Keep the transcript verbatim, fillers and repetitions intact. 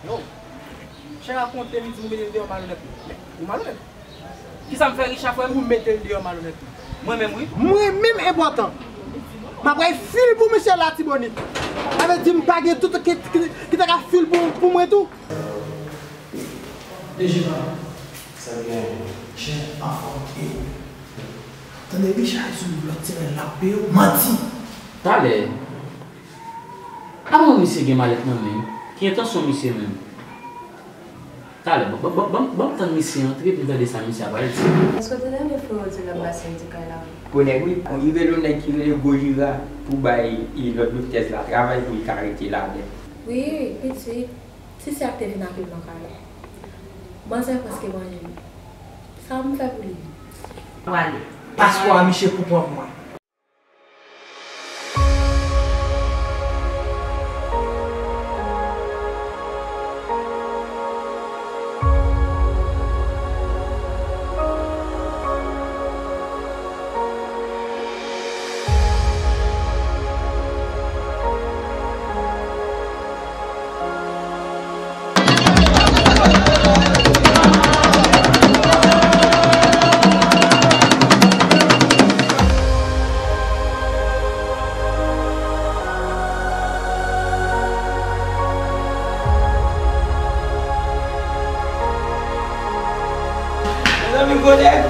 Non. Chè rakonte, li di ou mete l deyò malonèt. Ou malonèt. Kisa m fè, Richard, frè m? Ou mete l deyò malonèt. Mwen menm, wi. Mwen menm enpòtan. M ap bay fil pou misye Latibonit. Sa vle di m pa gen tout ki, ki, ki ta ka fil pou, pou mwen tou. Dejiva. Sa gen. Chè anfòm e ou. Tande Richard sou lòt teren l ap peye w. Manti. Talè. Apa misye gen malèt nan men l? Ki entansyon misye menm? Talè, ban, ban, ban, ban, ban m tann misye antre pou m tande sa misye ap pral di. Èske w te tande frè w di l ap pase di kay la? Gwo nèg wi. Li rele yon nèg ki rele Gwo Jira pou bay lòt doktèz la travay pou li ka rete ladan. Wi, pitit. Sisi ak te vin ak li nan kay la. Manzè prèske manje l. Sa m fè pou li? Prale. Paspò a misye pou pran pou mwen. Mezanmi, gwo nèg,